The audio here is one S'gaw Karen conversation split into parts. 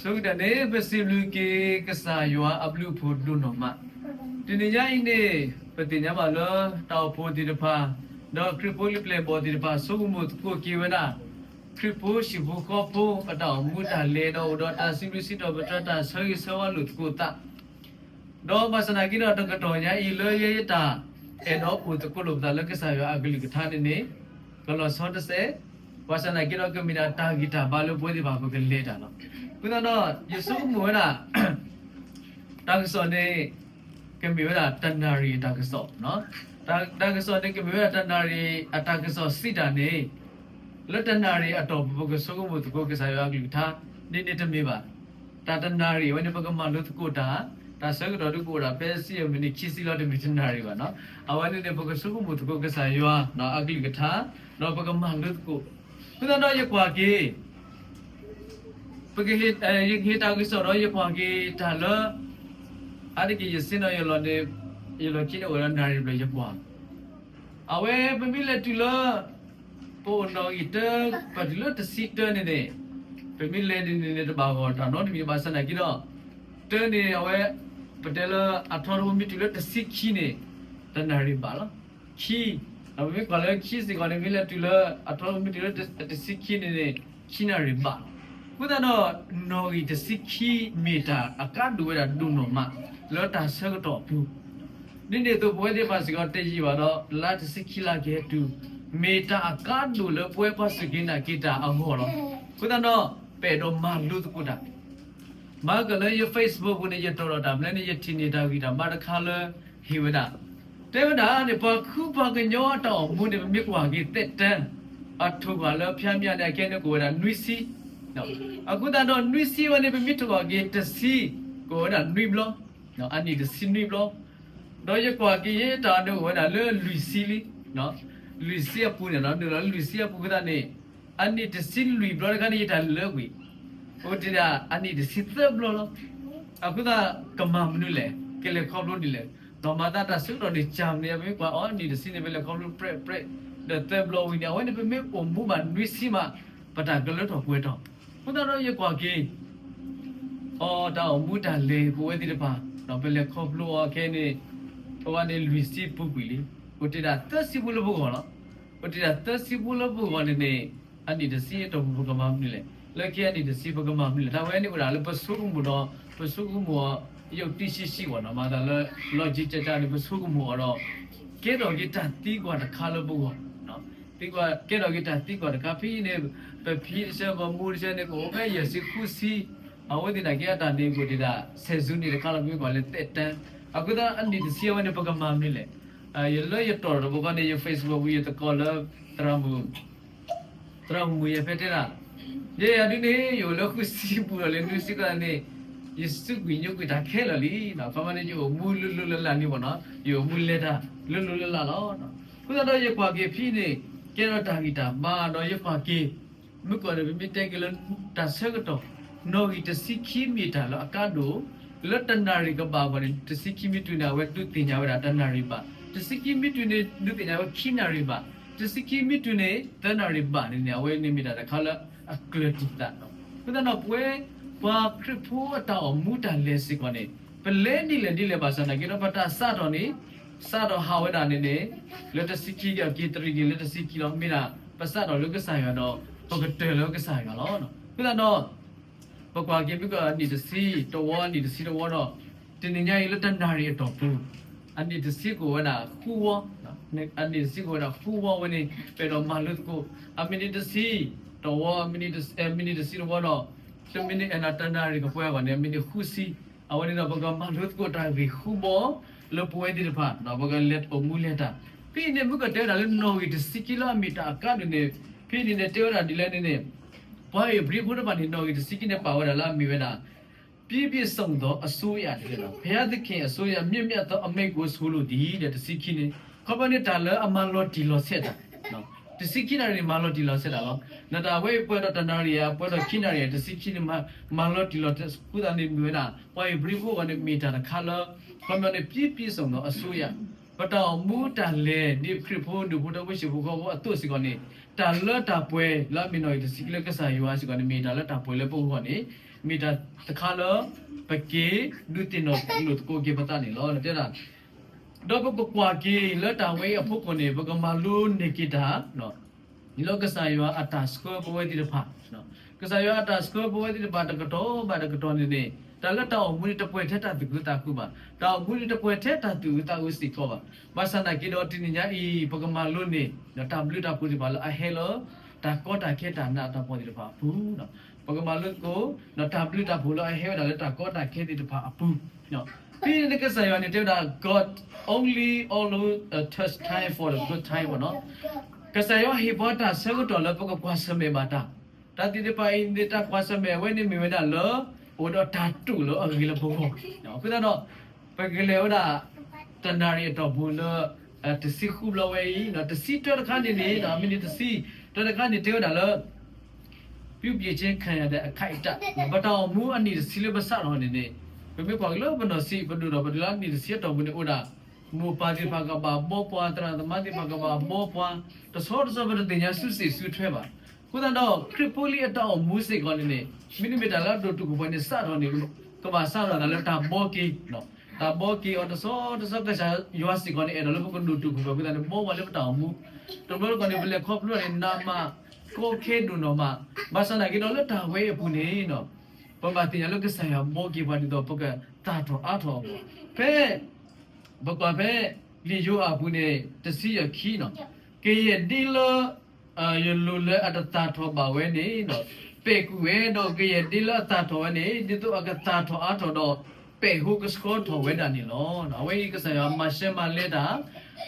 အဆိကတၢၢ်န့ၣ် ပစံးဘျုးက့ၤကစၢ်ယွၤအဘျုးအဖှိၣ်ဒိၣ်နီၢ်မး. တနံၤညါအံၤန့ၣ် ပသ့ၣ်ညါဘၣ်လၢတၢ်အိၣ်ဖှိၣ်သ့ၣ်တဖၣ် ဒီးခရံာ်ဖိလံာ်ပျဲၢ်ဘီၣ်သ့ၣ်တဖၣ် ဆိကမိၣ်သကိးက့ၤဝဲဒၣ် ခရံာ်ဖိဟံၣ်ဖိဃီဖိအတၢ်အိၣ်မူတၢ်လဲၤဒီးအိၣ်ဒီးတၢ်စံးဘျုးစံးထီၣ်ပတြၢၤတၢ်ဆၢဂ့ၤဆၢဝါလိာ်သကိးသး ဒီးဘၣ်ဆၣ်သနာ်က့ဒီး တကတီၢ်ညါအံၤလၢယဲယတၢ်အဲၣ်ဒိးအိၣ်သကိးလိာ်ပသးလၢကစၢ်ယွၤအကလုၢ်ကထါန့ၣ်န့ၣ် ကလီၤဆီတစဲး, ဘၣ်ဆၣ်သနာ်က့ဒီး ကမ့ၢ်ဒၣ်တၢ်ဂံၢ်တၢ်ဘါလၢပဝဲသ့ၣ်တဖၣ်ပကလဲၤတၢ်လီၤ. အဃိသတးဒီး ယဆိကမိၣ်ဝဲဒၣ် တၢ်ကစီၣ်န့ၣ် ကမ့ၢ်ဝဲဒၣ်တနၣ်ရံၣ်အတၢ်ကစီၣ်, တၢ်ကစီၣ်န့ၣ် ကမ့ၢ်ဝဲဒၣ်တနၣ်ရံၣ်အတၢ်ကစီၣ်စံးတၢ်န့ၣ် လၢတနၣ်ရံၣ်အတီၢ်ပူၤ ပကဆိကမိၣ်သကိးကစၢ်ယွၤအကလုၢ်ကထါ ဒ်န့ၣ်တမ့ၢ်ဘၣ်. တၢ်တနၣ်ရံၣ်အဝဲန့ၣ် ပကမၤလိသကိးတၢ်, တၢ်ဆၢကတီၢ်ဒုးကအိၣ်ဒၣ်ဖဲ ဆံယဲၢ်မံးနံးခံဆံလီၤ တမ့ၢ်တနၣ်ရံၣ်ဘၣ်နီၤ. အဝဲန့ၣ်န့ၣ် ပကဆိကမိၣ်သကိးကစၢ်ယွၤအကလုၢ်ကထါ, ဒီးပကမၤလိသကိး. အဃိသတးဒီးယကွၢ်က့ၤ ယကဟ့ၣ်တၢ်ကစီၣ်ဒီးယကွၢ်က့ၤတၢ်လၢ အါတက့ၢ်ယဆ့ၣ်နီၤယလီၢ်န့ၣ် ယလီၢ်ခံန့ၣ်အိၣ်ဒီးနၣ်ရံၣ်ဘျဲၣ်ယကွၢ် အဝဲပမ့ၢ်လဲၤတုၤလၢ ပအိၣ်နီၣ်ဂံၢ်တၢ ပတုၤလၢတဆံတၢန့ၣ်န့ၣ် ပမ့ၢ်လဲၤန့ၣ်န့ၣ် တဘၣ်ဂီၢ်တၢ်နီတမံၤဘၣ်ဆၣ်သနာ်က့ဒီး တၢန့ၣ်အဝဲ ပတဲလၢအထီတဝီမ့ၢ်တုၤလၢတဆံခံန့ၣ် တနၣ်ရံၣ်ဘၣ်လီၤ. ခံ, ဒီးပမ့ၢ်ကွၢ်လၢခံစ့ၢ်ကီးန့ၣ် မ့ၢ်လဲၤတုၤလၢအထီတဝီမ့ၢ်တုၤလၢတဆံခံန့ၣ်န့ၣ် ခံနၣ်ရံၣ်ဘၣ်လီၤ. အဃိသတးဒီး နီၣ်ဂံၢ်တဆံခံမ့ၢ်တၢ်အကါဒိၣ်ဝဲဒၣ်ဒိၣ်နီၢ်မး လၢတၢ်ဆၢကတီၢ်အပူၤ ဒ်န့ၣ်အသိး ပဝဲသ့ၣ်တဖၣ်စ့ၢ်ကီးတယံာ်ဘၣ်ဒီး လါတဆံခံလါကဟဲတုၤ မ့ၢ်တၢ်အကါဒိၣ်လၢပဝဲပှၤစူၢ်က့ၤနာ်က့ၤတၢ်အဂီၢ်လီၤ. အဃိသတးဒီး ပအဲၣ်ဒိးမၤလိသကိးတၢ် မၤကလၢယ Facebook ပူၤန့ၣ် ယတီၢ်ဒီးတၢ်ဘျဲန့ၣ် ယထံၣ်န့ၢ်တၢ်ဂံၢ်တၢ်ဘါတခါလၢ ဟ့ၣ်ဝဲဒၣ် တဲဝဲဒၣ်န့ၣ် ပှၤဃုပှၤကညီအတၢ်အိၣ်မူန့ၣ် ပမ့ၢ်ကွၢ်က့ၤသက်တမ်း အထိၣ်ကွၢ်လၢဖၠါမၠၣ်န့ၣ် အခဲန့ၣ်ကအိၣ်ဝဲဒၣ်နွံဆံ အဃိသတးဒီးနွံဆံဝဲန့ၣ် ပမ့ၢ်ထိၣ်ကွၢ်က့ၤတဆံ ကအိၣ်ဝဲဒၣ်နွံဘျီ အနံၣ်တဆံနွံဘျီ ဒီးယကွၢ်က့ၤယဲတၢ်န့ၣ်အိၣ်ဝဲဒၣ်လၢလွံၢ်ဆံလံ လွံၢ်ဆံအပူၤန့ၣ် နုာ်လီၤလၢလွံၢ်ဆံအပူၤအဃိသတးန့ၣ် အနံၣ်တဆံလွံၢ်ဘျီတခါန့ၣ် ယတၢ်လၢကွံာ် အိၣ်တ့ၢ်ဒၣ်အနံၣ်တဆံသၢဘျီလီၤ. အဃိသတး ကမၤမနုၤလဲၣ် ကလဲၤခီဖျိဒ်လဲၣ် ဒီးမၤသးတၢ်ဆၢကတီၢ်န့ၣ် ကၢ်မနုၤ ပမ့ၢ်ကွၢ်အီၤ အနံၣ်တဆံန့ၣ် ပလဲၤခီဖျိပြဲးပြဲး ဒီးသၢဘျီဝံၤန့ၣ် အဝဲန့ၣ် ပမ့ၢ်အိၣ်မူဘၣ်နွံဆံမး ပတၢ်ကလၢထီၣ်ပှဲၤထီၣ် အဃိသတးဒီးယကွၢ်က့ၤ အီၤတၢ်အိၣ်မူတၢ်လဲၤပဝဲသ့ၣ်တဖၣ် ဒီးပလဲၤခီဖျိအီၤခဲအံၤန့ၣ် ပဝဲန့ၣ်လွံၢ်ဆံပူၤကွံာ်လံ အိၣ်တ့ၢ်ဒၣ်သၢဆံဖိလၢပဂီၢ်လီၤ. အိၣ်တ့ၢ်ဒၣ်သၢဆံဖိလၢပဂီၢ်န့ၣ်န့ၣ် အနံၣ်တဆံအတီၢ်ပူၤပကမၤမနုၤလဲၣ် လၢခံအနံၣ်တဆံပကမၤမနုၤလဲၣ် တၢ်ဝဲန့ၣ်အိၣ်ဒၣ်လၢပဆိကမိၣ်ဒီး ပဆိကမိၣ်အီၤ ယုၢ်တံၢ်ဆံးဆံးဝဲနီၤ မၤသးလၢ လီၢ်ကံကဲကဲန့ၣ် ပဆိကမိၣ်အီၤဒီး ကဲထီၣ်က့ၤတၢ်သံကွၢ်တခါလၢပဂီၢ် သံကွၢ် ကဲထီၣ်က့ၤတၢ်သံကွၢ်တခါဖဲအံၤန့ၣ် ပဖံတဆၢ ပမိၢ်တဆၢန့ၣ် ကအိၣ်ဖဲယဲၢ်ဆံဃုဆံ အဝဲသ့ၣ်နာ်က့အတၢ်န့ၣ် ကအိၣ်တ့ၢ်ဒၣ် ဆယ်စုနှစ် တခါလီၤ ပမ့ၢ်ကွၢ်လၢသက်တမ်း အဃိသတးအနံၣ်တဆံအဝဲန့ၣ် ပကမၤမနုၤလဲၣ် လၢယတီၢ်ဒီးပခီန့ၣ် ယ Facebook ပူၤ ယသကိးလၢ သရၣ်မုၣ် သရၣ်မုၣ်ယဲၢ်ဖဲတဲဒၣ် ယဲယၤဒုန့ၣ် ယအိၣ်လၢဃုဆံပူၤဒီးလၢနွံဆံဃၣ်န့ၣ် ယစူးကွံာ်ညိကွံာ်တၢ်ခဲလၢာ်လံ ခီမ့ၢ်န့ၣ် ယအိၣ်မူလိၤလိၤလၢ်လၢ်န့ၣ်မ့ၢ်နီၤ ယအိၣ်မူလဲၤတၢ်လိၤလိၤလၢ်လၢ်လီၤ. အဃိသတးဒီးယကွၢ်က့ၤဖဲအံၤန့ၣ် ကဲထီၣ်တၢ်ဂံၢ်တၢ်ဘါဒီးယကွၢ်က့ၤ မ့ၢ်ကွၢ်န့ၣ် ပမ့ၢ်တဲက့ၤလၢတၢ်ဆၢကတီၢ် နီၣ်ဂံၢ်တဆံခံမ့ၢ်တၢ်လၢအကါဒိၣ် လၢတနၣ်ရံၣ်ကဘၣ်အဂီၢ်န့ၣ် တဆံခံမ့ၢ်တုၤန့ၣ် အဝဲဒုးသ့ၣ်ညါဝဲဒၣ်တနၣ်ရံၣ်ဘၣ်, တဆံခံမ့ၢ်တုၤန့ၣ် ဒုးသ့ၣ်ညါဝဲခံနၣ်ရံၣ်ဘၣ်, တဆံခံမ့ၢ်တုၤန့ၣ် သၢနၣ်ရံၣ်ဘၣ်န့ၣ်န့ၣ် အဝဲန့ၣ်မ့ၢ်တၢ်တခါလၢအကျၢၤတံာ်သးလီၤ. အဃိသတးဒီးပဝဲ ပှၤခရံာ်ဖိအတၢ်အိၣ်မူတၢ်လဲၤစ့ၢ်ကီးန့ၣ် ပလဲၤဒ်လဲၣ်ဒ်လဲၣ်ဘၣ်ဆၣ်သနာ်က့ဒီး ပတၢ်စးထီၣ်န့ၣ် စးထီၣ်ဟးဝဲဒၣ်န့ၣ်န့ၣ် လၢတဆံခံက့ၤအက့ၤတရံးက့ၤလၢတဆံခံလီၤ. မ့ၢ်ဒၣ် ပစးထီၣ်လၢကစၢ်ယွၤဒီး ပကတၢၢ်လၢကစၢ်ယွၤလီၤ. အဃိသတးဒီး ပကွၢ်က့ၤမ့ၢ်ကအနံၣ်တဆံတဝီ အနံၣ်တဆံတဝီဒီး တနံၤညါအံၤလၢတနၣ်ရံၣ်အတီၢ်ပူၤ အနံၣ်တဆံကအိၣ်ဝဲဒၣ်ဃုဝီ, အနံၣ်တဆံကအိၣ်ဝဲဒၣ်ဃုဝီဝဲန့ၣ် ပအဲၣ်ဒိးမၤလိသကိး အမံးနံးတဆံတဝီ မံးနံးတဆံတဝီဒီး တမံးနံးအဲၣ်ဒိးတနၣ်ရံၣ်ကပှဲၤအဂီၢ်န့ၣ် အမံးနံးဃုဆံ အဝဲန့ၣ်ဒီး ပကမၤလိသကိးတၢ်ဂ့ၢ်ဃုဘီ လၢပဝဲသ့ၣ်တဖၣ် ပကလဲၤအိၣ်မူလဲၤတၢ် ဖဲအံၤန့ၣ် မ့ၢ်ကတဲဝဲဒၣ်လၢနီၣ်ဂံၢ်တဆံခံလၢအမ့ၢ်တၢ်အကါဒိၣ်န့ၣ် ဖဲအံၤန့ၣ်န့ၣ် တဲဝဲဒၣ်ဒ်လဲၣ်န့ၣ်န့ၣ် ပှၤဧ့ၤဘြံၤဖိတဖၣ်န့ၣ် နီၣ်ဂံၢ်တဆံခံန့ၣ် ပာ်ဝဲဒၣ်လၢအမ့ၢ်ဝဲဒၣ် ပြည့်ပြည့်စုံသောအစိုးရ ဘုရားသခင်အစိုးရ မြတ်မြတ်သောအမိန့်ကိုဆိုလိုသည် ဒီးတဆံခံန့ၣ် ခီဖျိန့ၣ်တၢ်လၢအမၤလီၤတံၢ်လီၤဆဲးတၢ် တဆံခံနၣ်ရံၣ်န့ၣ် မၤလီၤတံၢ်လီၤဆဲးတၢ်လီၤ. နတၢ်ဝဲအံၤပှဲၤဒီးတနၣ်ရံၣ် ပှဲၤဒီးခံနၣ်ရံၣ် တဆံခံန့ၣ် မၤလီၤတံၢ်လီၤဆဲးတၢ်အဃိသတးန့ၣ် မ့ၢ်ဝဲဒၣ် ပှၤဧ့ၤဘြံၤဖိအဂီၢ်န့ၣ် မ့ၢ်တၢ်တခါလၢ ခီဖျိန့ၣ် ပြည့်ပြည့်စုံသောအစိုးရ ပတၢ်အိၣ်မူတၢ်လဲၤ ဒ်ခရံာ်ဖိဒူၣ်ဖိထၢဖိဟံၣ်ဖိဃီဖိအသိးစ့ၢ်ကီးန့ၣ် တၢ်လၢတၢ်ပှဲၤလၢအမ့ၢ်နီၣ်ဂံၢ်တဆံခံလၢကစၢ်ယွၤစ့ၢ်ကီးန့ၣ် မ့ၢ်တၢ်လၢတၢ်ပှဲၤလၢပဂီၢ်န့ၣ် မ့ၢ်တၢ်တခါလၢ ပက့ၤဒုးသ့ၣ်နီၣ်လိာ်သကိးက့ၤပသးန့ၣ်လီၤ. တဲဒၣ် ဒီးပကကွၢ်က့ၤလၢတၢ်ဝဲအံၤအဖီခိၣ်န့ၣ် ပကမၤလိန့ၢ်က့ၤတၢ် လၢကစၢ်ယွၤအတၢ်ဆှၢပဝဲသ့ၣ်တဖၣ်, ကစၢ်ယွၤအတၢ်ဆှၢပဝဲသ့ၣ်တဖၣ်တကတီၢ်ဘၣ်တကတီၢ်န့ၣ်န့ၣ် တၢ်လၢတၢ်အိၣ်မူန့ၣ် တပှဲၤထဲတၢ်သူၣ်ခုသးခုဘၣ်. တၢ်အိၣ်မူန့ၣ် တပှဲၤထဲတၢ်သူၣ်အုးသးအုးစ့ၢ်ကီးဘၣ်. ဘၣ်ဆၣ်သနာ်က့ဒီး တနံၤညါအံၤ ပကမၤလိန့ၢ် တၢ်ဘျုးတၢ်ဖှိၣ်သ့ၣ်တဖၣ်လၢအဟဲလၢ တၢ်ကီတၢ်ခဲတၢ်နးတၢ်ဖှီၣ်သ့ၣ်တဖၣ်အပူၤ, ပကမၤလိသကိး တၢ်ဘျုးတၢ်ဖှိၣ်လၢအဟဲဝဲဒၣ်လၢတၢ်ကီတၢ်ခဲသ့ၣ်တဖၣ်အပူၤ. ဖဲန့ၣ်ကစၢ်ယွၤန့ၣ်တဲဝဲဒၣ် God only allow a tough time for the good time ပေါ့နော်. ကစၢ်ယွၤဟ့ၣ်ပှၤတၢ်ဆၢကတီၢ်လၢပကကွၢ်ဆၢၣ်မဲာ်ဘၣ်တၢ်, တၢ်သ့ၣ်တဖၣ်အံၤန့ၣ် တၢ်ကွၢ်ဆၢၣ်မဲာ်အဝဲန့ၣ်မ့ၢ်ဝဲဒၣ်လၢ အိၣ်ဒီးတၢ်တိာ်လၢအဂ့ၤလၢပဂီၢ်, အဃိသတးဒီး ပကလဲၤဝဲဒၣ် တနၣ်ရံၣ်အတီၢ်ပူၤလၢ တဆံဃုဘျီဝဲအံၤ, တဆံတၢတခါန့ၣ်န့ၣ် မ့ၢ်န့ၣ်တဆံတၢတခါန့ၣ်တဲဝဲဒၣ်လၢ ပြုပြင်ခြင်းခံရတဲ့အခိုက်အတန့်, ပတၢ်အိၣ်မူအနံၣ်တဆံလၢပစးထီၣ်န့ၣ်န့ၣ် ပမ့ၢ်ကွၢ်က့ၤလၢပနီၢ်ဆံး ပဒိၣ်ထီၣ်ပတုၤလၢအနံၣ်တဆံအတီၢ်ပူၤန့ၣ် အိၣ်ဒၣ် မိၢ်ပၢ်သ့ၣ်တဖၣ်ကဘၣ်ဘီပှၤ, သရၣ်သမါသ့ၣ်တဖၣ်ကဘၣ်ဘီပှၤ, တဆီတဆီပတသ့ၣ်ညါစုစ့ၣ်စုထွဲဘၣ်. အဃိသတးဒီး ခရံာ်ဖိလံၤအတၢ်အိၣ်မူစ့ၢ်ကီးန့ၣ်န့ၣ် မ့တမ့ၢ်တၢ်လၢအဒိၣ်တုာ်ခိၣ်ပှဲၤန့ၣ် စးထီၣ်န့ၣ် ကဘၣ်စးထီၣ်သးလၢတၢ်ဘီက့ၤ တၢ်ဘီက့ၤအီၤတဆီတဆီ ကစၢ်ယွၤစ့ၢ်ကီးန့ၣ် အဲၣ်ဒိးလၢပကဒိၣ်တုာ်ခိၣ်ပှဲၤအဃိသတးန့ၣ် ဘီပှၤလၢပတၢ်အိၣ်မူ, တဘျီတခီၣ်န့ၣ် ပလဲၤခီဖျိန့ၣ် နးမး ကီခဲဒိၣ်နီၢ်မး, ဘၣ်ဆၣ်သနာ်က့ဒီးလၢတၢ်ဝဲအံၤအပူၤန့ၣ် ပဘၣ်သ့ၣ်ညါလၢကစၢ်ယွၤဘီက့ၤပှၤဒ်သိးပကသၣ်ထီၣ်အါထီၣ်အဂီၢ်, ဖဲ ပကွၢ်ဖဲ လံာ်ယိၤဟၣ်အပူၤန့ၣ် တဆံယဲၢ်ခံန့ၣ်, ကယဲၢ်ဒ်လၢ ယလိၤလၢအတသၣ်ထီၣ်ဘၣ်ဝဲန့ၣ် ပဲာ်ကွံာ်ဝဲ, ဒီးကယဲၢ်ဒ်လၢအသၣ်ထီၣ်ဝဲန့ၣ် ဒ်သိးအကသၣ်ထီၣ်အါထီၣ်ဒီး ပဲာ်ဟိကဆှီထီၣ်ဝဲဒၣ်န့ၣ်လီၤ. အဝဲအံၤကစၢ်ယွၤမၤရှဲမၤလဲတၢ်,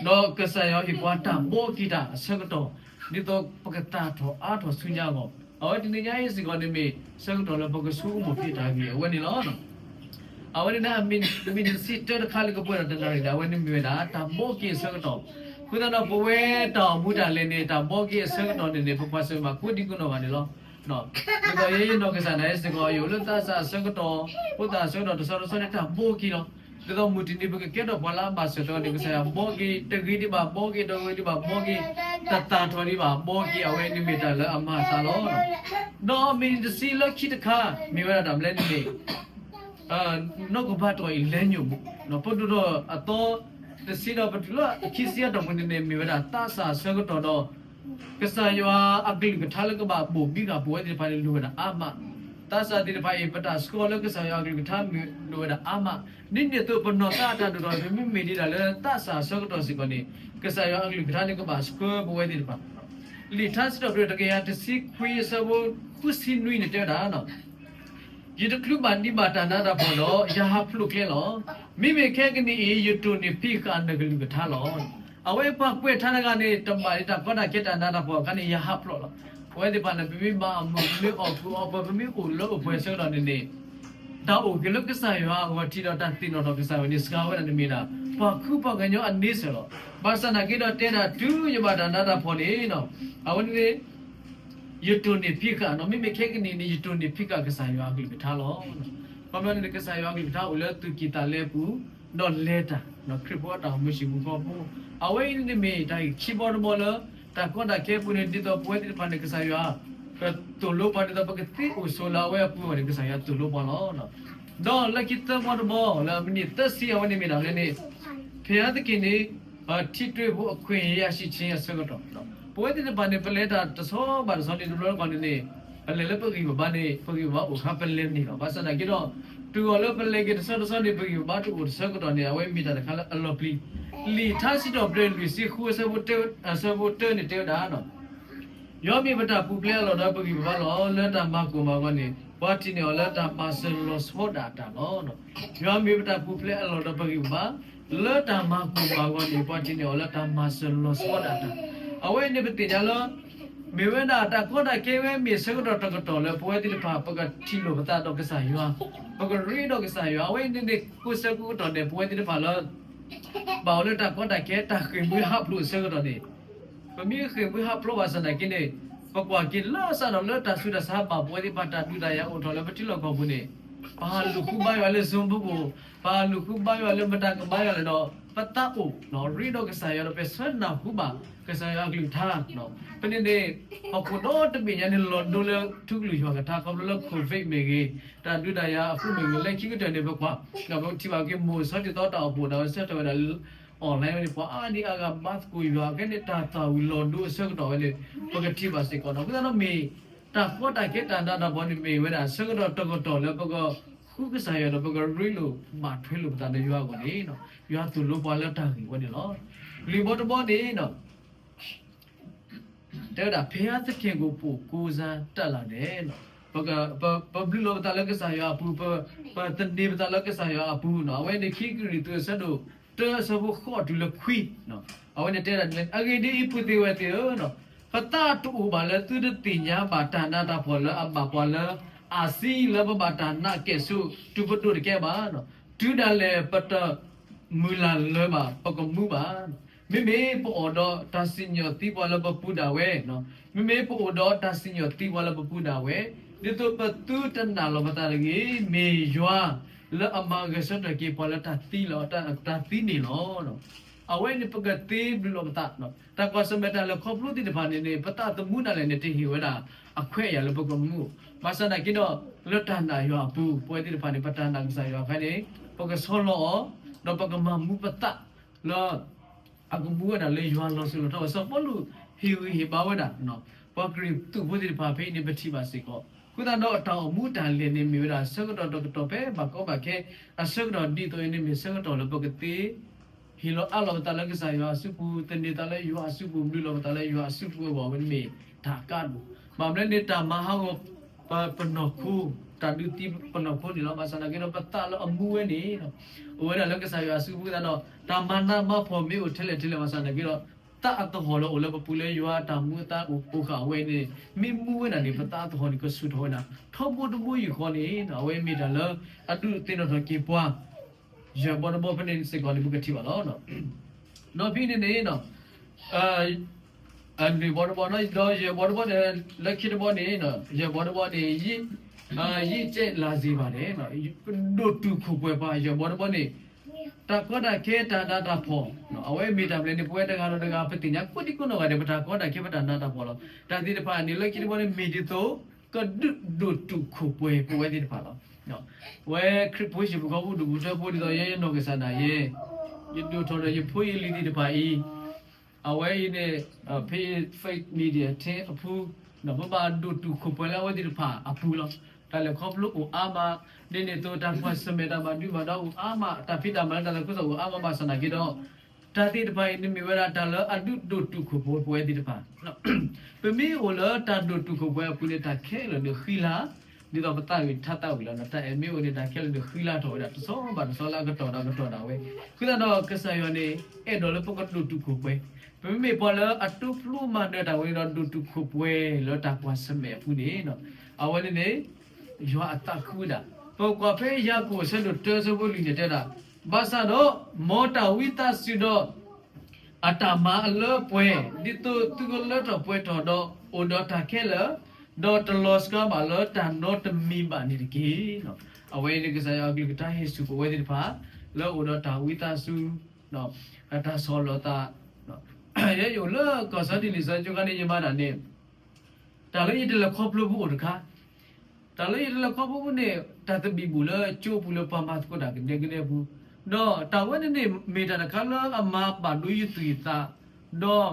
ဒီးကစၢ်ယွၤဟ့ၣ်ပှၤတၢ်ဘီက့ၤတၢ်အဆၢကတီၢ် ဒ်သိးပကသၣ်ထီၣ်အါထီၣ်ဆူညါအဂီၢ်, အဝဲတနံၤညါအံၤစ့ၢ်ကီးန့ၣ်မ့ၢ် ဆၢကတီၢ်လၢပကဆိကမိၣ်က့ၤတၢ်ဂ့ၢ်အဝဲန့ၣ်လီၤ. အဝဲန့ၣ်ဒၣ် မ့ၢ်တဆံတၢတခါလၢကပှဲၤဒီးတနၣ်ရံၣ်ဒၣ် အဝဲန့ၣ်မ့ၢ်ဝဲဒၣ် တၢ်ဘီက့ၤအဆၢကတီၢ်, အဃိသတးဒီးပဝဲတၢ်အိၣ်မူတၢ်လဲၤန့ၣ် တၢ်ဘီက့ၤအဆၢကတီၢ်န့ၣ်န့ၣ် ပကွၢ်ဆၢၣ်မဲာ်ကိးဒံကိးနီၢ်ဂၤန့ၣ်လီၤ. ဒ်သိးအံၤနီၢ်ကစၢ်ဒၣ်အံၤစ့ၢ်ကီး ယအိၣ်လၢသးစၢ်အဆၢကတီၢ်, ဖိသၣ်အဆၢကတီၢ် တဆီတဆီန့ၣ် တၢ်ဘီက့ၤလီၤ. ဒ်သိးမုၢ်တနံၤပကကဲထီၣ်ပှၤလၢအဘၣ်စၢၤအသးန့ၣ် ကစၢ်ယွၤဘီက့ၤ, တဂ့ၤဒံးဘၣ်ဘီက့ၤ, တဂ့ၤဒံးဘၣ်ဘီက့ၤ, တသၣ်ထီၣ်ဒံးဘၣ်ဘီက့ၤ, အဝဲန့ၣ်မ့ၢ်တၢ်လၢအမၤအသးလီၤ. ဒီးမ့ၢ်တဆံလၢခံတခါ မ့ၢ်ဝဲဒၣ်တၢ်ဘျဲန့ၣ်န့ၣ် နီၢ်ကဘါတီၢ်အံၤလဲၤညိၣ်မူး, ပဒိၣ်ထီၣ်အသီတဆံဒီးပတုၤလၢအခံဆံအတီၢ်ပူၤန့ၣ်န့ၣ် မ့ၢ်ဝဲဒၣ်သးစၢ်အဆၢကတီၢ်ဒီး ကစၢ်ယွၤအကလုၢ်ကထါလၢကဘၣ်ဘိၣ်ဘံဃာ်ပဝဲသ့ၣ်တဖၣ်န့ၣ် လိၣ်ဝဲဒၣ်အါမး, သးစၢ်သ့ၣ်တဖၣ်အံၤ ပတၢ်ဆှၢလၢကစၢ်ယွၤအကလုၢ်ကထါမ့ၢ်လိၣ်ဝဲဒၣ်အါမး, ဒ်န့ၣ်အသိးပနီၢ်သးအတၢ်ဒိၣ်ထီၣ် ပမ့မ့ၢ်ဒံးဒၣ်လၢသးစၢ်အဆၢကတီၢ်စ့ၢ်ကီးန့ၣ် ကစၢ်ယွၤအကလုၢ်ကထါန့ၣ် ကဘၣ်ဆှၢပဝဲသ့ၣ်တဖၣ် လံာ်ထါစံးထီၣ်ပတြၢၤတကယၤတဆံခွံအဆၢဖိဃုဆံနွံန့ၣ်တဲဝဲဒၣ် ယတချုးဘၣ်ဒံးဘၣ်တၢ်နးတၢ်ဖှီၣ်ဒီး ယဟးဖျိးကျဲလီၤ. မ့မ့ၢ်ခဲကနံၣ်အံၤ ယတိၢ်န့ၢ်ဖံးဃာ်နကလုၢ်ကထါလီၤ. အဝဲပှၤကွဲးထါတဂၤန့ၣ် တဘၣ်ဒံးတၢ်ကီတၢ်ခဲတၢ်နးတၢ်ဖှီၣ်အခါန့ၣ် ယဟးဖျိးလီၤ. အဝဲသ့ၣ်တဖၣ်န့ၣ် ပမ့ၢ်ဘၣ်အမုာ် ပမ့ၢ်အီၣ်ကုၢ်အီပှဲၤ ပမ့ၢ်အိၣ်လၢအိၣ်ပှဲၤဆၢကတီၢ်န့ၣ်န့ၣ် တၢ်အိၣ်က့ၤလၢကစၢ်ယွၤအဂီၢ်ထံးဒီးတၢ်သ့ၣ်နီၣ်ထီၣ်ကစၢ်ယွၤန့ၣ် စှၤဝဲဒၣ်န့ၣ်မ့ၢ်ဒၣ် ပှၤခုပှၤကညီအန့ဆၢၣ်လီၤ. ဘၣ်ဆၣ်သနာ်က့ဒီးတဲဒၣ်တုၤယဘၣ်တၢ်နးတၢ်ဖှီၣ်န့ၣ် အဝဲန့ၣ် ယတိၢ်န့ၢ်ဖံးဃာ်နီၤ, မ့မ့ၢ်ခဲကနံၣ်န့ၣ် ယတိၢ်န့ၢ်ဖံးဃာ်ကစၢ်ယွၤအကလုၢ်ကထါလီၤ. ခီဖျိန့ၣ် ကစၢ်ယွၤအကလုၢ်ကထါအိၣ်လၢသူၣ်ကံၢ်သးလဲအပူၤ, ဒီးလဲၤတၢ် ခရံာ်ဖိအတၢ်အိၣ်မူဆံးမူဖီဖိ, အဝဲအံၤန့ၣ်မ့ၢ်တၢ်ဂ့ၢ်ခံဘီတဘီလၢ တၢ်ကီတၢ်ခဲအပူၤန့ၣ် ဒ်သိးပဝဲသ့ၣ်တဖၣ်န့ၣ် ကစၢ်ယွၤ ကသိၣ်လိပှၤ ဒ်သိးပကသ့အိၣ်ဆိးလၢအဝဲအပူၤအဂီၢ်န့ၣ် ကစၢ်ယွၤသိၣ်လိပှၤလီၤ. ဒီးလၢခံသၢဘီတဘီ လၢမံးနံးသၢဆံအဝဲန့ၣ်မ့ၢ်ဒၣ်လဲၣ်န့ၣ် ဘုရားသခင်န့ၣ် ထိတွေ့ဖို့ အခွင့်အရေးရရှိခြင်း အဆၢကတီၢ်, ပဝဲသ့ၣ်တဖၣ်န့ၣ် ပလဲၤတၢ်တဆီဘၣ်တဆီန့ၣ် တဘျီတခီၣ်န့ၣ်န့ၣ် ပလဲၤလၢပဂံၢ်ပဘါန့ၣ် ပဂံၢ်ပဘါအိၣ်အခါပလဲၤန့ၣ်လီၤ. ဘၣ်ဆၣ်သနာ်က့ဒီး တုၤအီၤလၢပလဲၤက့ၤတဆီတဆီန့ၣ် ပဂံၢ်ပဘါတအိၣ်တဆၢကတီၢ်န့ၣ် အဝဲမ့ၢ်တၢ်တခါလၢအလီၤပျံၤ, လံာ်ထါစံးထီၣ်ပတြၢၤလွံၢ်ဆံဃုအဆၢဖိတၢ အဆၢဖိတၢန့ၣ်တဲဝဲဒၣ် ယွၤမ့ၢ်ပတၢ်ပူၤဖျဲးအလီၢ်ဒီးပဂံၢ်ပဘါလီၤ. လၢတၢ်မၤကိၢ်မၤဂီၤန့ၣ် ပှၤထံၣ်န့ၢ်အီၤလၢတၢ်မၤစၢၤလီၤဆီဒၣ်တၢ်လီၤ. ယွၤမ့ၢ်ပတၢ်ပူၤဖျဲးအလီၢ်ဒီးပဂံၢ်ပဘါ လၢတၢ်မၤကိၢ်မၤဂီၤန့ၣ် ပှၤထံၣ်န့ၢ်အီၤလၢတၢ်မၤစၢၤလီၤဆီဒၣ်တၢ်. အဝဲန့ၣ်ပသ့ၣ်ညါလၢ မ့ၢ်ဝဲဒၣ်တၢ်ကီတၢ်ခဲဝဲမ့ၢ်ဆၢကတီၢ်တကတီၢ်လၢပဝဲသ့ၣ်တဖၣ် ပကထံၣ်လိာ်ပသးဒီးကစၢ်ယွၤ, ပကရ့ဒီးကစၢ်ယွၤ. အဝဲန့ၣ်န့ၣ် ကိးဆၢကိးကတီၢ်န့ၣ် ပဝဲသ့ၣ်တဖၣ်လၢ ဘၣ်အိၣ်လၢတၢ်ကီတၢ်ခဲ တၢ်ဃ့ၢ်မှံဟးဖျိးအဆၢကတီၢ်န့ၣ် ပမ့ၢ်ဃ့ၢ်မှံဟးဖျိးဘၣ်ဆၣ်သနာ်က့န့ၣ် ပကွၢ်က့ၤလၢစးထီၣ်လၢတၢ်ဆူးတၢ်ဆါဘၣ်ပဝဲသ့ၣ်တဖၣ် တၢ်ဒုးတၢ်ယၤအိၣ်ထီၣ်လၢပထံလီၢ်ကီၢ်ပူၤန့ၣ် ပဟးလူၤဃုဘါယွၤလၢ Zoom ပူၤ, ပဟးလူၤဃုဘါယွၤလၢမတၤကဘါယွၤလဲၣ်ဒီး ပသးအိၣ်ရ့ဒီးကစၢ်ယွၤဒီး ပဆၢနၢ်ဟူဘၣ်ကစၢ်ယွၤအကလုၢ်ကထါ, ဖဲန့ၣ်န့ၣ် ဟီၣ်ခိၣ်ဒီတဘ့ၣ်ညါန့ၣ် လီၤဒိလၢထူကလုၢ်ယွၤကထါ ခီဖျိလၢ COVID မ့ၢ်ဂ့ၤ, တၢ်ဒုးတၢ်ယၤအဃိမ့ၢ်ဂ့ၤ, လၢခံကတၢၢ်န့ၣ် ပကွၢ် ပထံၣ်ဘၣ်က့ၤ မိၢ်စီၤတံၤသီတၢ်အိၣ်ဖှိၣ် တၢ်ဝဲဆၢထၢၣ်ဝဲဒၣ် online ဝဲန့ၣ် ပှၤအါဒံအါဂၤဘါသကိးယွၤ အခဲန့ၣ်တၢ်သၣ်ဝံၤလီၤဒိအဆၢကတီၢ်ဝဲန့ၣ် ပကထံၣ်ဘၣ်စ့ၢ်ကီးနီၤ. အဃိသတးဒီးမ့ၢ် တၢ်ကီတၢ်ခဲတၢ်နးတၢ်ဖှီၣ်န့ၣ်မ့ၢ်ဝဲဒၣ် ဆၢကတီၢ်တကတီၢ်လၢပကဃုကစၢ်ယွၤဒီး ပကရ့လိာ်ဘၣ်ထွဲလိာ်ပသးဒီးယွၤအဂီၢ်န့ၣ်, ယွၤသိၣ်လိပှၤလၢတၢ်ဂ့ၢ်ဝဲန့ၣ်လီၤ. လံာ်ဘီတဘီန့ၣ် တဲဝဲဒၣ် ဘုရားသခင်ကို ပိုကိုးစားတတ်လာတယ်, ပဘျုးလီၤပသးလၢကစၢ်ယွၤအပူၤ, ပသန့ၤပသးလၢကစၢ်ယွၤအပူၤနီၤ. အဝဲန့ၣ် ခံကရံၣ်သူး အဆၢဒိၣ်တၢ အဆၢဖိဃိးတုၤလၢခွံ, အဝဲန့ၣ်တဲဒၣ်ဒ်လဲၣ်, အဂ့ၢ်ဒ်အံၤ ပုၢ်သ့ၣ်ဝဲၢ်သ့ၣ်ဧၢ, ပသးတအိၣ်ဘၣ်လၢသုတသ့ၣ်ညါဘၣ်တၢ်နးတၢ်ဖှီၣ်လၢအဘၣ်ပှၤလၢအါစံလၢပဘၣ်တၢ်နာ်ကဲၣ်ဆိးတုၤပဒိၣ်တကဲဘၣ်. တုၤဒၣ်လဲာ်ပတမုၢ်လၢ်လၢၤဘၣ် ပကမူဘၣ်. မ့မ့ၢ်ပအိၣ်ဒီးတၢ်စံၣ်ညီၣ်သံပှၤလၢပပူၤဒၣ်ဝဲ, မ့မ့ၢ်ပအိၣ်ဒီးတၢ်စံၣ်ညီၣ်သံပှၤလၢပပူၤဒၣ်ဝဲ, ဒ်သိးပသုတနာ်လီၤပသးတဂ့ၤ, မ့ၢ်ယွၤလၢအမၤဂဲၤဆၢထၢၣ်က့ၤပှၤလၢတၢ်သံလီၤ, တၢ်သံန့ၣ်လီၤ. အဝဲန့ၣ်ပကသ့ဘျုးလီၤပသး, တၢ်ကွၢ်ဆၢၣ်မဲာ်တၢ်လၢခီဖျိသ့ၣ်တဖၣ်န့ၣ်န့ၣ် ပသးသမူဒၣ်လဲာ်န့ၣ် တဟ့ၣ်ဝဲဒၣ်အခွဲးအယာ်လၢပကမူ, ဘၣ်ဆၣ်သနာ်က့ဒီး လၢတၢ်နာ်ယွၤအပူၤ ပဝဲသ့ၣ်တဖၣ်န့ၣ် ပတၢ်နာ်ကစၢ်ယွၤအခါန့ၣ် ပကဆီလီၤအီၤ, ဒီးပကမၤမူပသးလၢ အကမူဝဲဒၣ်လၢယွၤလီၤစိၤလီၤထီဝဲ. စီၤပီလူးဟ့ၣ်ဂံၢ်ဟ့ၣ်ဘါဝဲဒၣ် ပှၤကရံၣ်သူးဖိသ့ၣ်တဖၣ်ဖဲအံၤန့ၣ် ပထံၣ်ဘၣ်စ့ၢ်ကီး, အဃိသတးဒီးတၢ်အိၣ်မူတၢ်လဲၤန့ၣ်မ့ၢ်ဝဲဒၣ်ဆၢကတီၢ်တကတီၢ်ဖဲဘၣ်ကီဘၣ်ခဲအဆၢကတီၢ် ဒ်သိးအံၤန့ၣ်မ့ၢ်ဆၢကတီၢ်လၢပကသ့ ဟ့ၣ်လီၤအးလီၤပသးလၢကစၢ်ယွၤအစုပူၤ, သန့ၤသးလၢယွၤအစုပူၤ, ဘျုးလီၤပသးလၢယွၤအစုပူၤအဂီၢ်ဝဲန့ၣ်မ့ၢ်တၢ်အကါဒိၣ်, ဘၣ်မနုၤန့ၣ် တၢ်မၤဟးဂီၤပနီၢ်ခိ, တၢ်ဒုးသံပနီၢ်ခိန့ၣ်လီၤ. ဘၣ်ဆၣ်သနာ်က့ဒီး ပသးလၢအမူဝဲန့ၣ် အိၣ်ဝဲဒၣ်လၢကစၢ်ယွၤအစုပူၤသတးဒီး တၢ်မၤနးမၤဖှီၣ်မ့ၢ်အိၣ်ထဲလဲၣ်ထဲလဲၣ် ဘၣ်ဆၣ်သနာ်က့ဒီး သးအသဟီၣ်လၢအိၣ်လၢပပူၤလၢယွၤအတၢ်မူအသးအိၣ်ဃာ်ဝဲန့ၣ် မ့ၢ်မူဝဲဒၣ်န့ၣ် ပသးအသဟီၣ်န့ၣ် ကဆူၣ်ထီၣ်ဝဲဒၣ် ထီဘိတဘိယူၢ်ဃီန့ၣ် အဝဲမ့ၢ်တၢ်လၢအဒုးသ့ၣ်နီၣ်ထီၣ်က့ၤပှၤ ယဲၢ်ဘီတဘီဖဲန့ၣ်စ့ၢ်ကီးန့ၣ် ပကထံၣ်ဘၣ်လီၤ. ဒီးဖဲန့ၣ်န့ၣ် နွံဘီတဘီ ဒီးယဲၢ်ဘီတဘီန့ၣ် လၢခံတဘီန့ၣ် ယဲၢ်ဘီတဘီန့ၣ် ယံာ်ကဲလၤစ့ဘၣ်န့ၣ် ဒိၣ်တုာ်ခိၣ်ပှဲၤပှၤ ယဲၢ်ဘီတဘီန့ၣ် တၢ်ကီတၢ်ခဲတၢ်နးတၢ်ဖှီၣ် အဝဲမ့ၢ်တၢ်ဘျဲၣ်န့ၣ် ပဝဲတဂၤဒီးတဂၤ ပသ့ၣ်ညါကိးဒံကိးနီၢ်ဂၤဒဲး ပတၢ်ကီတၢ်ခဲပတၢ်နးတၢ်ဖှီၣ်လီၤ. တၢ်သ့ၣ်တဖၣ်န့ၣ် လၢခံတဘီန့ၣ် မ့ၢ်ဒ်သိး ကဒုးဒိၣ်တုာ်ခိၣ်ပှဲၤပဝဲသ့ၣ်တဖၣ်လီၤ. ဝဲခရံာ်ဖိဟံၣ်ဖိဃီဖိဒူၣ်ဖိထၢဖိဒ်သိး ယဲယနီၢ်ကစၢ်ဒၣ်ယဲ ယဒိၣ်ထီၣ်ဒီးယဖိယလံၤသ့ၣ်တဖၣ်အံၤ အဝဲအံၤန့ၣ် ဖဲ faith media ထဲအပူၤ ပဘၣ်ဒိၣ်တုာ်ခိၣ်ပှဲၤလၢအဝဲသ့ၣ်တဖၣ်အပူၤလီၤ. တၢ်လဲၤခီဖျိအိၣ်အါမး ဒ်န့ၣ်အသိး တၢ်ကွၢ်ဆၢၣ်မဲာ်တၢ်ဘၣ်ဒုးဘၣ်ဒါအိၣ်အါမး တၢ်ဖံးတၢ်မၤလၢတၢ်လဲၤခီဖျိအိၣ်အါမး ဘၣ်ဆၣ်သနာ်က့ဒီး တၢ်သ့ၣ်တဖၣ်အံၤန့ၣ်မ့ၢ်ဝဲဒၣ်တၢ်လၢအဒုးဒိၣ်တုာ်ခိၣ်ပှဲၤပဝဲသ့ၣ်တဖၣ် ပမ့ၢ်အိၣ်လၢတၢ်ဒိၣ်တုာ်ခိၣ်ပှဲၤအပူၤန့ၣ် တၢ်ခဲလၢာ်န့ၣ်ဃံလၤ ဒ်သိးပသးဂ့ၤထါသးဝံၤလီၤ. တၢ်အဲၣ်မ့ၢ်အိၣ်န့ၣ် တၢ်ခဲလၢာ်န့ၣ်ဃံလၤထီၣ်ဝဲဒၣ် တဆီဘၣ်တဆီလၢအကတီၢ်ဒီးကတီၢ်ဒၣ်ဝဲ. အဃိသတးဒီးကစၢ်ယွၤန့ၣ် အဲၣ်ဒိးလၢပကဒိၣ်တုာ်ခိၣ်ပှဲၤ ပမ့မ့ၢ်ပှၤလၢအတိဖျိမၤနၢၤတၢ်ဝဲဒီးဒိၣ်တုာ်ခိၣ်ပှဲၤလၢတၢ်ကွၢ်ဆၢၣ်မဲာ်အပူၤန့ၣ် အဝဲန့ၣ်န့ၣ် ယွၤအသးခုဝဲဒၣ်. ပကွၢ်ဖဲယၤကိာ်အဆၢဒိၣ်တၢအဆၢဖိလွံၢ်န့ၣ်တဲဒၣ်, ဘၣ်ဆၣ်ဒီး မ်တၢ်ဝံသးစူၤဒီး အတၢ်မၤအလၢပှဲၤ ဒ်သိးသုကလၢထီၣ်ပှဲၤထီၣ်ဒီး အိၣ်ဒီးတၢ်ခဲလၢာ်, ဒီးတလီၤစှၤဘၣ်လၢတၢ်နီတမံၤဘၣ်န့ၣ်တက့ၢ်. အဝဲအံၤန့ၣ် ကစၢ်ယွၤအကလုၢ်ကထါဟ့ၣ်ဆူၣ်ပဝဲသ့ၣ်တဖၣ် လၢအိၣ်ဒီးတၢ်ဝံသးစူၤ တၢ်ဆီၣ်လီၤသး ယဲယအိၣ်လၢကီၢ်စၢဒ်လံာ်စီဆှံကီန့ၣ် ယမၤတၢ်န့ၣ် တၢ်လၢယတလဲၤခီဖျိပူၤအိၣ်တခါ, တၢ်လၢယတလဲၤခီဖျိပူၤန့ၣ် တၢ်သဘံၣ်ဘုၣ်လၢကၠိပူၤလၢပှၤမၤသကိးတၢ်ကဒဲကဒဲပူၤ, ဒီးတၢ်ဝဲန့ၣ်န့ၣ် မ့ၢ်တၢ်တခါလၢအမၤဘၣ်ဒိယသူၣ်ယသး, ဒီး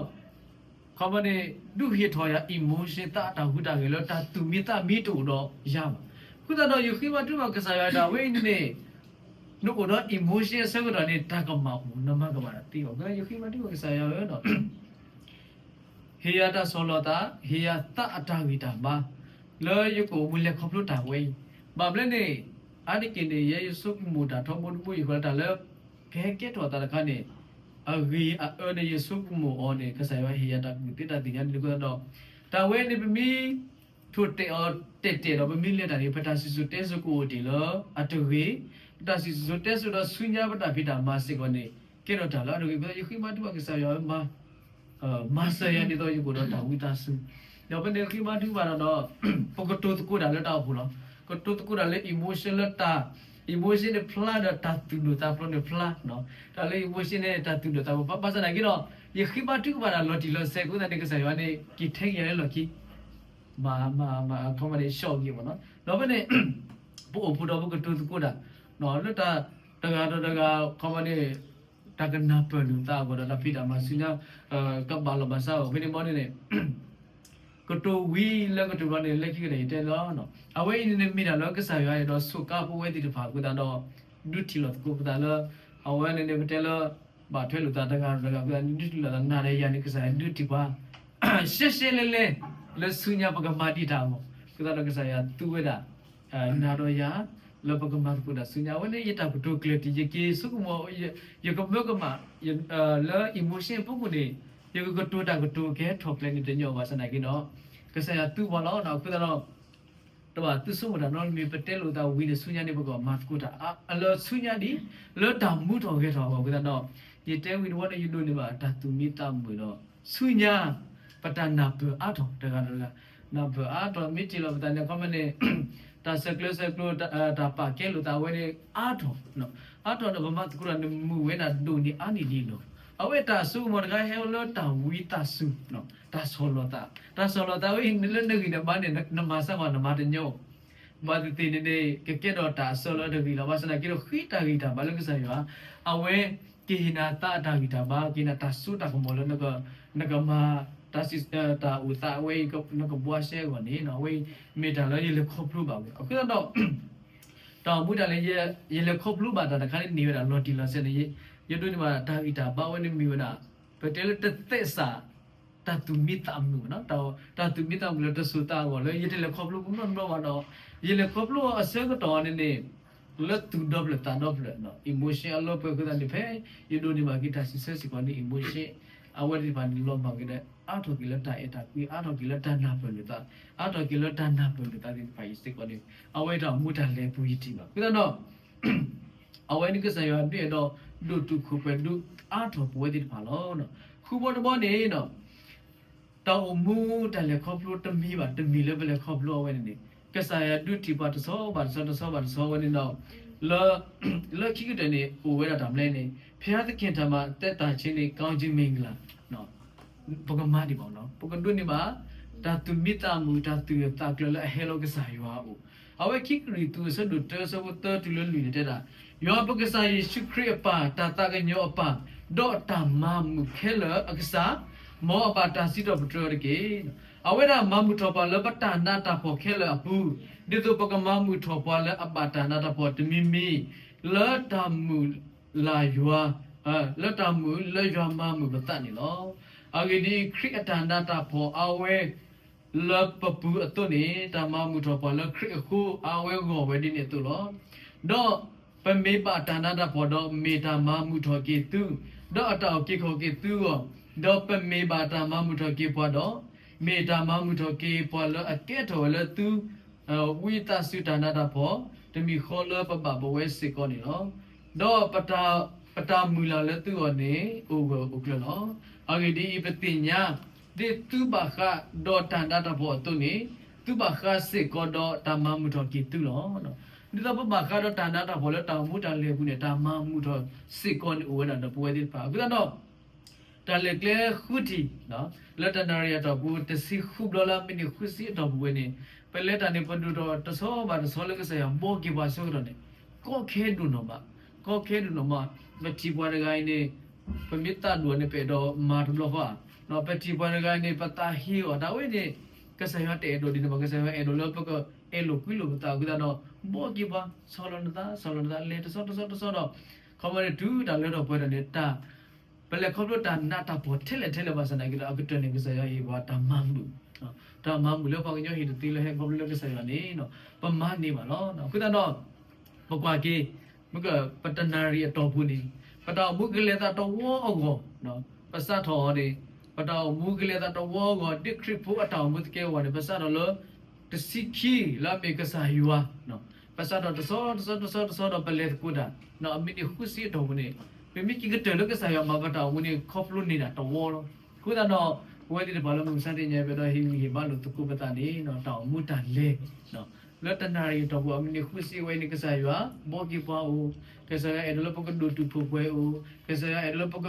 ခီမီန့ၣ် ဒုးဟ့ၣ်ထီၣ်ယၤ emotion သးအတၢ်ဟူးတၢ်ဂဲၤလၢတၢ်သူၣ်မံသးမံတအိၣ်ဒီးယၤဘၣ်. အဃိသတးဒီး ယဃ့ဘါထုကဖၣ်ကစၢ်ယွၤဒၣ်ဝဲအံၤန့ၣ် နအိၣ်ဒီး emotion အဆၢကတီၢ်န့ၣ် တၢ်ကမၣ်အိၣ် နမၤကမၣ်တၢ်သ့အီၤ. ယဃ့ဘါထုကဖၣ်ကစၢ်ယွၤဧၢ ဟ့ၣ်ယၤတၢ်ဆီၣ်လီၤသး, ဟ့ၣ်ယၤသးအတၢ်ဂံၢ်တၢ်ဘါ လၢယကအိၣ်မူလဲၤခီဖျိတၢ်ဝဲအံၤ. ဘၣ်မနုၤလဲၣ်န့ၣ် အါတက့ၢ်န့ၣ် ယဲယဆိကမိၣ်တၢ်ထီဘိတဘိယူၢ်ဃီလၢတၢ်လၢ ကဟဲကဲထီၣ်သးတခါန့ၣ် အဂ့ၤအအၢန့ၣ် ယဆိကမိၣ်အီၤန့ၣ် ကစၢ်ယွၤဟ့ၣ်ယၤတၢ်ကူၣ်သ့တၢ်သ့ၣ်ညါန့ၣ်အဃိသတးဒီး တၢ်ဝဲန့ၣ်ပမ့ၢ် ထိၣ်တဲာ်အီၤတဲာ်တဲာ်ဒီး ပမ့ၢ်လဲၤတၢ်န့ၣ် ပတၢ်စံၣ်စိၤတဲစိၤကအိၣ်တ့ၢ်လၢအတဂ့ၤ, ပတၢ်စံၣ်စိၤတဲစိၤဒီးဆူညါပတၢ်ဖံးတၢ်မၤစ့ၢ်ကီးန့ၣ် ကဲထီၣ်တၢ်လၢအတဂ့ၤ. အဃိသတး ယဃ့ဘါထုကဖၣ်ကစၢ်ယွၤ မၤစၢၤယၤဒ်သိးယကအိၣ်ဒီးတၢ်ဝံသးစူၤ, ဒီးဖဲန့ၣ်ဃ့ဘါထုကဖၣ်ဒီး ပကတိၤသကိးတၢ်လၢတၢ်အိၣ်ဖှိၣ်လီၤ. ကတိၤသကိးတၢ်လၢ emotion လၢတၢ် emotion န့ၣ်ဖျါဒီးတၢ်သူၣ်ဒိၣ်သးဖျိးန့ၣ်ဖျါ, တၢ်လၢ emotion န့ၣ် တၢ်သူၣ်ဒိၣ်သးဖျိး ဘၣ်ဆၣ်သနာ်က့ဒီး ယဃ့ဘါထုကဖၣ်တၢ်လီၤတံၢ်လီၤဆဲးအဃိသတးန့ၣ် ကစၢ်ယွၤန့ၣ် က့ၤထဲက့ၤယၤလၢလီၢ်ခံ မၤ မၤ မၤ ခီမီန့ၣ် ရှော့က့ၤမ့ၢ်နီၤ. ဒီးဖဲန့ၣ် ပအိၣ်ဖှိၣ်ဒီးပကတိၤသကိးတၢ် လၢတၢ်တဂၤဒီးတဂၤ ခီမီန့ၣ် တၢ်ကနၢ်ပၢၢ်လိာ်သးအဂီၢ်ဒီး တၢ်ဖံးတၢ်မၤဆူညါ ကဘၣ်လီၤဘၣ်စးအဂီၢ် ဖဲန့ၣ်မ့ၢ်န့ၣ်န့ၣ် ကတိၤဝံၤလၢကတိၤလီၤန့ၣ် လၢခံကတၢၢ်ယတဲလီၤ. အဝဲအံၤန့ၣ်မ့ၢ်တၢ်လၢကစၢ်ယွၤအဲၣ်ဒိး ဆိးကါပဝဲသ့ၣ်တဖၣ်အဃိသတးဒီး ဒုးထံၣ်လိာ်သကိးပသးလၢ အဝဲန့ၣ်န့ၣ် ပတဲလၢ ဘၣ်ထွဲလိာ်သးတဂၤဒီးတဂၤအဃိသတး ဒုးထံၣ်လိာ်သးနၤဒီးယၤန့ၣ် ကစၢ်ယွၤဒုးထံၣ်ပှၤ ရှဲရှဲလဲလဲ လၢဆူညါပကမၤဒံးတၢ်အဂီၢ် အဃိသတးဒီးကစၢ်ယွၤသူဝဲဒၣ် နၤဒီးယၤ လၢပကမၤသကိးတၢ်ဆူညါ အဝဲန့ၣ်ယတၢ်ကတိၤကျၢၢ်တံၢ် ယက့ၤဆိကမိၣ် ယကမၢကမၣ် လၢ emotion အဖီခိၣ်န့ၣ် ယကကတိၤတၢ်ကတိၤကဟဲထီၣ်ဖျဲးန့ၣ်တညီဘၣ်ဆၣ်သနာ်က့ဒီး ကစၢ်ယွၤသူပှၤလီၤ. အဃိသတးဒီး တဘၣ်သုဆိကမိၣ်တၢ်နီတမံၤ ပတဲလိာ်သးဝံၤန့ၣ် ဆူညါန့ၣ် ပကမၤသကိးတၢ် လၢဆူညါဒံး လၢတၢ်မူထီၣ်ဂဲၤထီၣ်အဂီၢ်အဃိသတးဒီး ယတဲဝံၤတဝီန့ၣ် ယဒိးန့ၢ်ဘၣ်တၢ်သူၣ်မံသးမုာ်ဒီး ဆူညါ ပတၢ်နၢ်ပၢၢ်အါထီၣ်တဂၤဒီးတဂၤ နၢ်ပၢၢ်အါထီၣ် မ့ၢ်ထံၣ်လိာ်ပသးန့ၣ် ခီမီန့ၣ် တၢ်ဆဲးကျိးဆဲးကျိး တၢ်ပာ်ကဲလိာ်သးဝဲန့ၣ်အါထီၣ် အါထီၣ်ဒီးပမၤသကိးတၢ်န့ၣ် မုာ်ဝဲဒၣ်ဒိၣ်န့ၢ်အါန့ၢ်ဒ်န့ၣ်လီၤ. အဝဲတၢ်ဆိကမိၣ်တခါဟဲအိၣ်လၢတၢ်ဝံသးစူၤ တၢ်ဆီၣ်လီၤသး တၢ်ဆီၣ်လီၤသးဝဲအံၤလၢနဂံၢ်နဘါန့ၣ် နမၤစၢ်ဂီၢ်နမၤတညီ ဘၣ်သ့ၣ်သ့ၣ်န့ၣ်န့ၣ် ကကဲထီၣ်တၢ်အဆၢလၢတဂ့ၤလီၤ. ဘၣ်ဆၣ်သနာ်က့ဒီး ဃ့တၢ်ဂံၢ်တၢ်ဘါလၢကစၢ်ယွၤ အဝဲကဟ့ၣ်နၤသးအတၢ်ဂံၢ်တၢ်ဘါ ကဟ့ၣ်နၤတၢ်စိတၢ်ကမီၤလၢ နကမၤ တၢ်စံး တၢ်အိၣ်သးဝဲအံၤ နကဘှါရှဲအဂီၢ်န့ၣ် အဝဲအံၤမ့ၢ်တၢ်လၢယလဲၤခီဖျိဘၣ်ဝဲ အဃိသတးဒီး တၢ်အိၣ်မူတၢ်လဲၤ ယလဲၤခီဖျိဘၣ်တၢ်တခါန့ၣ်န့ၢ်ဝဲဒၣ်လီၤတံၢ်လီၤဆဲးန့ၣ် ယဒိးန့ၢ်ဘၣ်တၢ်ဂံၢ်တၢ်ဘါဝဲန့ၣ်မ့ၢ်ဝဲဒၣ် ပတဲလၢတသဲးစး တၢ်သူၣ်မံသးမုာ် တၢ်သူၣ်မံသးမုာ်လၢတစိၤသးအဂီၢ်လၢယတလဲၤခီဖျိဘၣ်နီတဘျီဘၣ်ဒီး ယလဲၤခီဖျိအဆၢကတီၢ်န့ၣ်န့ၣ် လၢသူၣ်ဒီဖျၢၣ်သးဒီဖျၢၣ် emotion အလီၤပှဲၤအဃိသတးန့ၣ် ဖဲယဒိးန့ၢ်ဘၣ်က့ၤတၢ်စံးဆၢစ့ၢ်ကီးန့ၣ် emotion အဝဲသ့ၣ်တဖၣ်န့ၣ် လီၤမၢ်က့ၤဒီး အါထီၣ်က့ၤလၢတၢ်အဲၣ်တၢ်ကွံ အါထီၣ်က့ၤလၢတၢ်နၢ်ပၢၢ်လိာ်သး အါထီၣ်က့ၤလၢတၢ်နၢ်ပၢၢ်လိာ်သးသ့ၣ်တဖၣ်အံၤစ့ၢ်ကီးန့ၣ် အဝဲတၢ်အိၣ်မူတၢ်လဲၤအပူၤယထံၣ်ဘၣ် အဃိသတးဒီး အဝဲန့ၣ်ကစၢ်ယွၤဒုးအဲၣ်ဒိး ဒိၣ်တုာ်ခိၣ်ပှဲၤဒုးအါထီၣ်ပဝဲသ့ၣ်တဖၣ်လီၤ. ဃုဘီတဘီန့ၣ် တၢ်အိၣ်မူတၢ်လဲၤခီဖျိတမံၤဘၣ်တမံၤလၢပလဲၤခီဖျိအဝဲန့ၣ်န့ၣ် ကစၢ်ယွၤဒုးထံၣ်ပှၤတဆီဘၣ်တဆီ တဆီဘၣ်တဆီဝဲန့ၣ်ဒီး လၢ လၢခံကတၢၢ်န့ၣ် အိၣ်ဝဲဒၣ်တၢ်မနုၤန့ၣ် ဖဲသခင်ထံမှာ သက်သာခြင်းနှင့် ကောင်းကြီးမင်္ဂလာ ပကမၤဒံးဘၣ်နီၤ ပကဒိးန့ၢ်ဘၣ် တၢ်သူၣ်မံသးမုာ် တၢ်သူၣ်ဂၢၢ်သးကျၢၤလၢအဟဲလီၤကစၢ်ယွၤအအိၣ် အဝဲခံကရံၣ်သူးအဆၢဒိၣ်တၢ အဆၢဖိသၢတုၤလၢလွံၢ်န့ၣ်တဲဒၣ်, ယွၤပကစၢ်ယ့ၣ်ၡူးခရံာ်အပၢ်, တၢ်သးကညီၤအပၢ်, ဒီးတၢ်မၤမုာ်ခဲလၢာ်အကစၢ်, မ်အဘၣ်တၢ်စံးထီၣ်ပတြၢၤအီၤတက့ၢ်. အဝဲဒၣ်မၤမုာ်ထီၣ်ပှၤလၢပတၢ်နးတၢ်ဖှီၣ်ခဲလၢာ်အပူၤ, ဒ်သိးပကမၤမုာ်ထီၣ်ပှၤလၢအဘၣ်တၢ်နးတၢ်ဖှီၣ်တမံၤမံၤ, လၢတၢ်မုာ်လၤယွၤ, လၢတၢ်မုာ်လၢယွၤမၤမုာ်ပသးန့ၣ်လီၤ. အဂ့ၢ်ဒ်အံၤ, ခရံာ်အတၢ်နးတၢ်ဖှီၣ်အဝဲ လၢပပူၤအသိးန့ၣ်, တၢ်မၤမုာ်ထီၣ်ပှၤလၢခရံာ်အဃိ အဝဲဂီၢ်ဝဲဒ်န့ၣ်အသိးလီၤ. ဒီးပမ့ၢ်ဘၣ်တၢ်နးတၢ်ဖှီၣ်ဒီး မ့ၢ်တၢ်မၤမုာ်ထီၣ်က့ၤသု, ဒီးအတၢ်အုၣ်က့ၤခီၣ်က့ၤသုအဂီၢ်, ဒီးပမ့ၢ်ဘၣ်တၢ်မၤမုာ်ထီၣ်က့ၤပှၤဒီး, မ့ၢ်တၢ်မၤမုာ်ထီၣ်က့ၤပှၤလၢအကဲထီၣ်ဝဲလၢသု ဝံသးစူၤတၢ်နးတၢ်ဖှီၣ်, တမံၤဃီလၢပဘၣ်ပဝဲစ့ၢ်ကီးန့ၣ်လီၤ. ဒီးပတၢ်မုၢ်လၢ်လၢသုဂီၢ်န့ၣ် အိၣ်ဂၢၢ်အိၣ်ကျၢၤလီၤ. အဂ့ၢ်ဒ်အံၤ, ပသ့ၣ်ညါ ဒ်သုဘၣ်ဃးဒီးတၢ်နးတၢ်ဖှီၣ်အသိးန့ၣ်, သုဘၣ်ဃးစ့ၢ်ကီးဒီးတၢ်မၤမုာ်ထီၣ်က့ၤသုလီၤ. ဒ်သိးပဘၣ်ဃးဒီးတၢ်နးတၢ်ဖှီၣ်လၢတၢ်အိၣ်မူတၢ်လဲၤအပူၤန့ၣ်, တၢ်မၤမုာ်ထီၣ်စ့ၢ်ကီးန့ၣ်အိၣ်ဝဲဒၣ်ဒီးပဝဲသ့ၣ်တဖၣ်. အဃိသတးဒီး တၢ်လဲၤကျဲဃုထံၣ် လၢတနၣ်ရံၣ်အတီၢ်ပူၤ တဆံဃုဘျီလၢအမံးနံးဃုဆံအတီၢ်ပူၤဝဲန့ၣ်, ပလဲၤတၢ်န့ၣ် ပဒိၣ်ထီၣ်တဆီဘၣ်တဆီလၢကစၢ်ယွၤဘှီက့ၤပှၤအဆၢကတီၢ်န့ၣ်, ကီခဲဒိၣ်နီၢ်မး, ကီခဲဒိၣ်နီၢ်မး. ပထံၣ်ပှၤတဂၤအံၤန့ၣ် ပမ့ၢ်သးဒိၣ်န့ၣ် ပအဲၣ်ဒိးမၤတဘျီဃီဧါ, ပထံၣ်ပှၤတဂၤအံၤန့ၣ် ပသးဟ့အီၤ တၢ်ဝဲန့ၣ် ကစၢ်ယွၤတအဲၣ်ဒိးဒ်န့ၣ်ဘၣ်. ကစၢ်ယွၤအဲၣ်ဒိးလၢပကအဲၣ်လိာ်ကွံလိာ်ပသးအဃိသတးဒီး ဘှီက့ၤပှၤ ဆီၣ်လီၤနသး ဆီၣ်လီၤနသး လဲၤတဆီတဆီတဆီဒီး ခီမီန့ၣ် တုၤတၢ်လၢထီၣ်ပှဲၤထီၣ်န့ၣ် တၢ် ပလဲၤခီဖျိတၢ်နးတၢ်ဖှီၣ်ထဲလဲၣ်ထဲလဲၣ်ဘၣ်ဆၣ်သနာ်က့ဒီး အကတၢၢ်န့ၣ် ကစၢ်ယွၤဟ့ၣ်ပှၤတၢ်မၤမုာ်, တၢ်မၤမုာ်လၢပှၤကညီဟ့ၣ်တသ့လၢဟဲခီဖျိလၢကစၢ်ယွၤန့ၣ် ပမၤန့ၢ်ဘၣ်လီၤ. အဃိသတးဒီး ပကွၢ်က့ၤ မ့ၢ်က ပတနၣ်ရံၣ်အတီၢ်ပူၤန့ၣ် ပတၢ်အိၣ်မူကလဲၤသးတဝီအဂီၢ် ပစးထီၣ်အီၤန့ၣ် ပတၢ်အိၣ်မူကလဲၤသးတဝီအဂီၢ် ဒ်ခရံာ်ဖိအတၢ်အိၣ်မူသကဲအဂီၢ်န့ၣ် ပစးထီၣ်လၢ တဆံခံ လၢအမ့ၢ်ကစၢ်ယွၤ ပစးထီၣ်တဆီတဆီတဆီတဆီဒီးပလဲၤသကိးတၢ် အမံးနံးဃုဆံအတီၢ်ပူၤန့ၣ် ပမ့ၢ်က့ၤကတၢၢ်လၢကစၢ်ယွၤမၤပတၢ်အိၣ်မူန့ၣ် ခီဖျိန့ၢ်ဒၣ်တဝီလီၤ. အဃိသတးဒီး ပဝဲသ့ၣ်တဖၣ်လၢမုၢ်မဆါတနံၤညါ ပအဲၣ်ဒိးဟ့ၣ်ဂံၢ်ဟ့ၣ်ဘါလိာ်သကိးပသးန့ၣ် တၢ်အိၣ်မူတၢ်လဲၤ လၢတနၣ်ရံၣ်အတီၢ်ပူၤ အမံးနံးဃုဆံဝဲအံၤန့ၣ် ကစၢ်ယွၤဘီက့ၤပှၤအိၣ်, ကစၢ်ယွၤအဲၣ်ဒိးလၢပကဒိၣ်တုာ်ခိၣ်ပှဲၤအိၣ်, ကစၢ်ယွၤအဲၣ်ဒိးလၢပက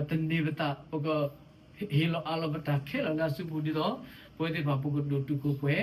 တန့ၢ်ပသး ပက ဟ့ၣ်လီၤအးလီၤပတၢ်ခဲလၢာ်လၢအစုပူၤ ဒ်သိး ပဝဲသ့ၣ်တဖၣ်ပကဒိၣ်တုာ်ခိၣ်ပှဲ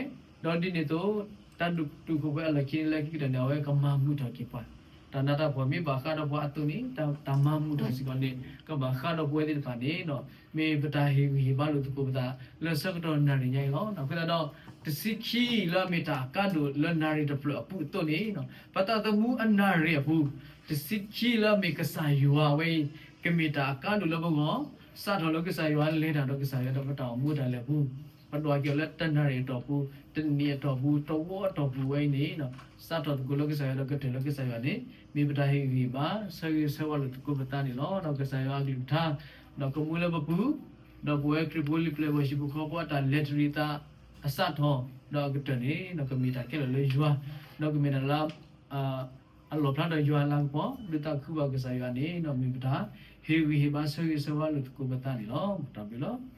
ၤ, ဒီးဒ်န့ၣ်အသိး တၢ်ဒိၣ်တုာ်ခိၣ်ပှဲၤအလီၢ်ခံန့ၣ် လၢခံကတၢၢ်န့ၣ် အဝဲကမၤမုာ်ထီၣ်က့ၤပှၤ, တၢ်နးတၢ်ဖှီၣ်မ့ၢ်ဘၣ်ဃးဒီးပှၤအသိးန့ၣ် တၢ်မၤမုာ်ထီၣ်စ့ၢ်ကီးန့ၣ် ကဘၣ်ဃးဒီးပဝဲသ့ၣ်တဖၣ်န့ၣ် မ့ၢ်ပတၢ်ဟ့ၣ်ဂံၢ်ဟ့ၣ်ဘါလိာ်သကိးပသး လၢဆၢကတီၢ်နၣ်ရံၣ်ညါအံၤလီၤ. အဃိသတးဒီး တဆံခံလၢအမ့ၢ်တၢ်အကါဒိၣ်လၢနၣ်ရံၣ်တဖျၢၣ်အပူၤအသိးန့ၣ် ပသးသမူအနၣ်ရံၣ်အပူၤ တဆံခံလၢအမ့ၢ်ကစၢ်ယွၤဝဲအံၤ ကမ့ၢ်တၢ်အကါဒိၣ်လၢပဂီၢ်, စးထီၣ်လၢကစၢ်ယွၤလဲၤတၢ်ဒီးကစၢ်ယွၤဒီးပတၢ်အိၣ်မူတၢ်လဲၤပူၤ, ပဒွးက့ၤအီၤလၢတနၣ်ရံၣ်အတီၢ်ပူၤ, တနံၣ်အတီၢ်ပူၤ, တဝီအတီၢ်ပူၤဝဲအံၤန့ၣ် စးထီၣ်သကိးလၢကစၢ်ယွၤဒီးကတၢၢ်လၢကစၢ်ယွၤန့ၣ် မ့ၢ်ပတၢ်ဟ့ၣ်ဂံၢ်ဟ့ၣ်ဘါ ဆၢဂ့ၤဆၢဝါလိာ်သကိးပသးန့ၣ်လီၤ. ဒီးကစၢ်ယွၤအကလုၢ်ကထါ ဒီးကမူလၢပပူၤ, ဒီးပဝဲခရံာ်ဖိလံာ်ပျဲၢ်ဘၣ်ဟံၣ်ဖိဃီဖိအတၢ်လဲၤတရံးသးအစးထီၣ်, ဒီးအကတၢၢ်န့ၣ် ကမ့ၢ်တၢ်ခဲလၢာ်လၢယွၤ, ဒီးကမ့ၢ်တၢ်လၢ အလီၣ်ဖျါဒီးယွၤအလၤကပီၤ, ဒုးသးခုဘၣ်ကစၢ်ယွၤန့ၣ် မ့ၢ်ပတၢ်ဟ့ၣ်ဂံၢ်ဟ့ၣ်ဘါဆၢဂ့ၤဆၢဝါလိာ်သကိးပသးန့ၣ်လီၤ. တၢ်ဘျုးလီၤ.